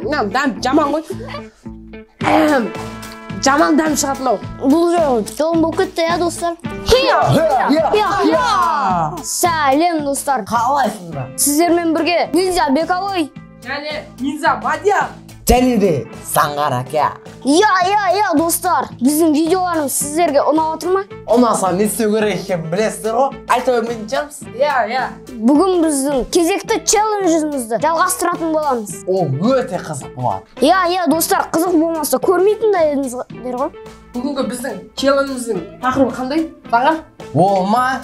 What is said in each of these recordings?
Мынау дәм жаман ғой. Жаман дәм шығады мынау. Бұл жолы жолым болып кетті, иә, достар? Сәлем, достар. Қалайсыңдар? Сіздермен бірге Ниндзя Бекабой және Ниндзя Мадияр және де Заңғар әке. Иә, иә, иә, достар. Біздің видеоларымыз сіздерге ұнап отыр ма? Ұнаса не істеу керек екенін білесіздер ғой. Айта бермейтін шығармыз. Иә, иә. Бүгін біздің кезекті челленджімізді жалғастыратын боламыз. Ол өте қызық болады. Иә, иә, достар, қызық болмаса көрмейтін де едіңіздер ғой. Бүгінгі біздің челленджіміздің тақырыбы қандай, Заңғар? Ол ма?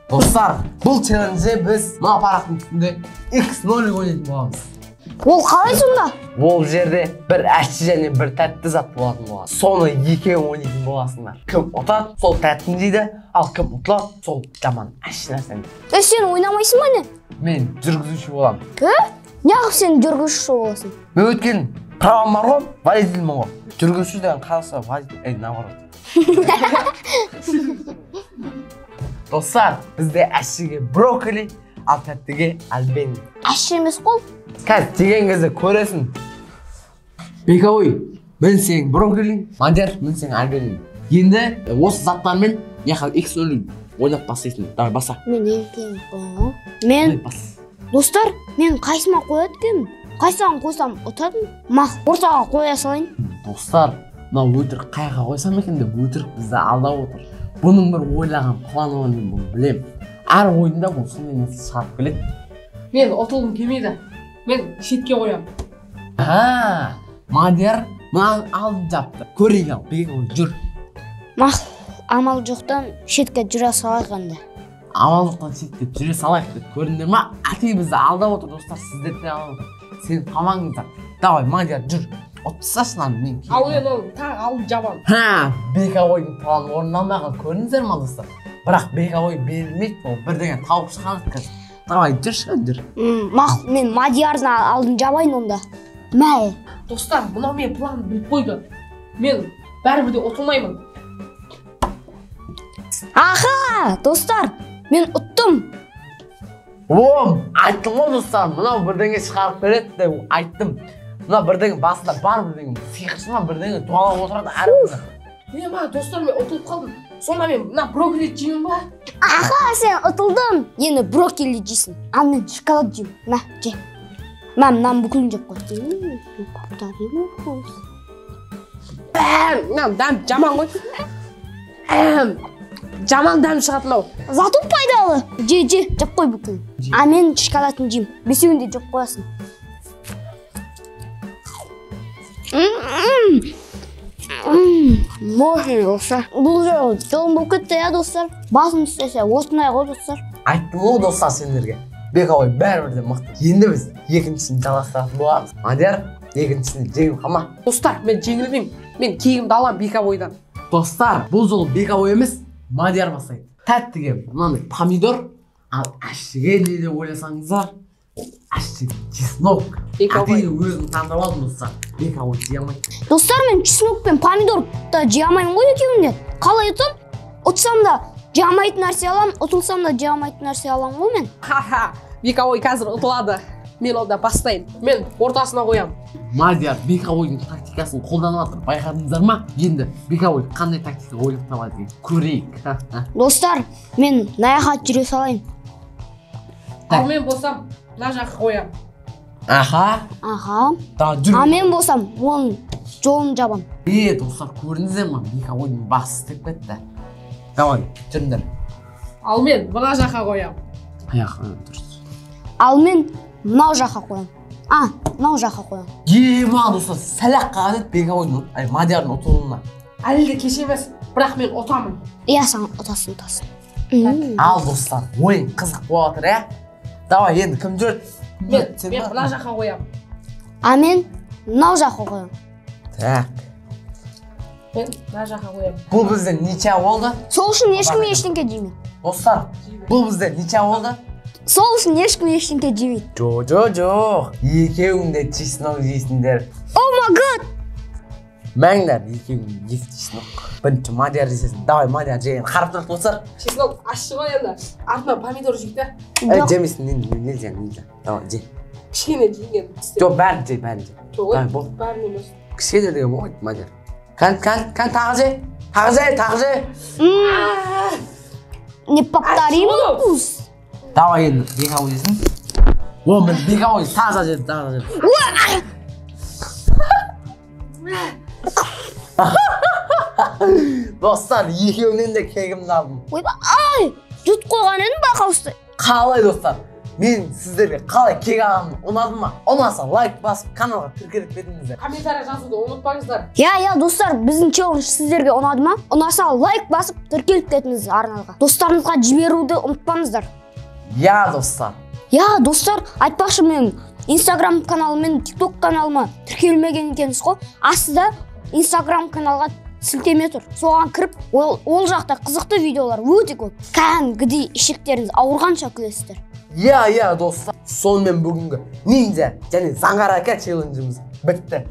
Достар, бұл челленджде біз мына парақтың үстінде X0 ойнайтын боламыз. Ол қалай сонда? Ол жерде бір әші және бір тәтті зат болатын болады. Соны екеуі ойнайтын боласыңдар. Кім ұтады, сол тәттіні жейді, ал кім ұтылады, сол жаман әші нәрсені. Сен ойнамайсың ба не? Мен жүргізуші боламын. Неғып сен жүргізуші боласың? Мен өткен правам бар ғой, водительмін ғой. Жүргізуші деген қазақша водитель, наоборот. Достар, бізде әшіге брокколи, ал тәттіге альбени. Әші емес қой. Қазір деген кезде көресің. Бекабой, мен сенің брокколиң, Мадияр, мен сенің альбениң. Енді осы заттармен яқа X0 ойнап бастайсың. Давай, баса. Мен екеуін қоямын ғой. Мен достар, мен қайсыма қояды екенмін? Қайсыған қойсам ұтадым? Мақ, ортаға қоя салайын. Достар, мынау өтірік қайға қойсам екен деп өтірік бізді алдап отыр. Бұның бір ойлаған планы бар, мен бұны білемін. Әр ойында бұл сондай нәрсе шығарып келеді. Мен ұтылғым келмейді. Мен шетке қоямын. Мадияр мынаны алдын жапты. Көрейік ал, Бекабой, жүр. Мақ, амал жоқтан шетке жүре салайық енді. Амал жоқтан шетке жүре салайық деп көрдіңдер ма? Әтей бізді алдап отыр, достар, сіздерді де алдап отыр. Сеніп қалмаңыздар. Давай, Мадияр, жүр. Ұтсашы мынаны, мен кейін. Ал мен оны тағы алдын жабамын. Бекабойдың планы орындалмай қалды, көрдіңіздер ма, достар? Бірақ Бекабой берілмейді, ол бірдеңе тауып шығады қазір. Давай, жүрші, жүр. Мақұл, мен Мадиярдың алдын жабайын онда. Мә. Достар, мынау менің планымды біліп қойды. Мен бәрібір де ұтылмаймын. Аха, достар, мен ұттым. О, айттым ғой, достар, мынау бірдеңе шығарып береді деп айттым. Мына бірдеңе басында бар бірдеңе, сиқыршы ма бірдеңе дуалап отырады әрбір. Не ма, достар, мен ұтылып қалдым. Сонда мен мына брокколи жеймін ба? Аха, сен ұтылдың. Енді брокколи жейсің. Ал мен шоколад жеймін. Мә, же. Мә, мынаның бүкілін жеп қой. Мынау дәм жаман ғой. Жаман дәм шығады мынау. Зато пайдалы. Же, же, жеп қой бүкілін. А мен шоколадын жеймін. Бесеуін де жеп қоясың. Мощный, достар. Бұл жолы жолым болып кетті, иә, достар. Басым істесе осындай ғой, достар. Айттым ғой, достар, сендерге. Бекабой бәрібір де мықты. Енді біз екіншісін жалғастыратын боламыз. Мадияр, екіншісін жеңіп қалма. Достар, мен жеңілмеймін. Мен кегімді аламын Бекабойдан. Достар, бұл жолы Бекабой емес, Мадияр бастайды. Тәттіге мынандай помидор, ал әшіге не деп ойласаңыздар, әші чеснок. Әдейі өзім таңдап алдым, достар. Бекабой жей алмайды. Достар, мен чеснок пен помидор да жей алмаймын ғой екеуін де. Қалай ұтсам? Ұтсам да жей алмайтын нәрсе аламын, ұтылсам да жей алмайтын нәрсе аламын ғой мен. Ха-ха, Бекабой қазір ұтылады. Мен онда бастайын. Мен ортасына қоямын. Мадияр Бекабойдың тактикасын қолданып жатыр. Байқадыңыздар ма? Енді Бекабой қандай тактика ойлап табады екен? Көрейік. Достар, мен мына жаққа жүре салайын. Ал мен болсам мына жаққа қоямын. Аха. Аха. Да, жүр. А мен болсам оның жолын жабам. Достар, көрдіңіздер ма? Бекабойдың басы істеп кетті. Давай, жүріңдер. Ал мен мына жаққа қоямын. Аяқ, дұрыс. Ал мен мынау жаққа қоямын. А, мынау жаққа қоямын. Ема, достар, сәл-ақ қалған еді Бекабойдың, ай, Мадиярдың ұтылуына. Әлі де кеш емес, бірақ мен ұтамын. Иә, сен ұтасың, ұтасың. Ал, достар, ойын қызық болып жатыр, иә? Давай, енді кім жүреді? Мен мына жаққа қоямын. А мен мынау жаққа қоямын. Так. Мен мына жаққа қоямын. Бұл бізде ничья болды. Сол үшін ешкім ештеңке жемейді. Достар, бұл бізде ничья болды. Сол үшін ешкім ештеңке жемейді. Жоқ, жоқ, жоқ. Екеуің де чеснок жейсіңдер. О май гад! Мәңдер, екеуің екі чеснок. Бірінші Мадияр жесесің. Давай, Мадияр жеген. Қарап тұрып достар. Чеснок ащы ғой енді. Артынан помидор жейік та. Ей, жемейсің, нельзя, нельзя. Давай, же. Кішкене жеген. Жоқ, бәрін же, бәрін же. Жоқ, Давай, бол. бәрін емес. Кішкене деген болмайды, Мадияр. Кән, кән, кән, тағы же. Тағы же, тағы же. Неповторимый Ащы. вкус. Давай енді бекауы жесін. О, міне бекауы таза жеді, таза жеді. Достар, екеуінен де кегімді алдым. Ойбай, ай, жұтып қойған едім байқаусызда. Қалай, достар? Мен сіздерге қалай кек алғаным ұнады ма? Ұнаса лайк басып каналға тіркеліп кетіңіздер. Комментарий жазуды ұмытпаңыздар. Иә, иә, достар, біздің челлендж сіздерге ұнады ма? Ұнаса лайк басып тіркеліп кетіңіз арнаға. Достарыңызға жіберуді ұмытпаңыздар. Иә, достар. Иә, достар, айтпақшы, мен Инстаграм каналым мен TikTok каналыма тіркелмеген екенсіз ғой. Астында Инстаграм каналға сілтеме тұр. Соған кіріп, ол жақта қызықты видеолар өте көп. Кәдімгідей ішектеріңіз ауырғанша күлесіздер. Иә, иә, достар. Сонымен бүгінгі ниндзя және заңғар әке челленджіміз бітті.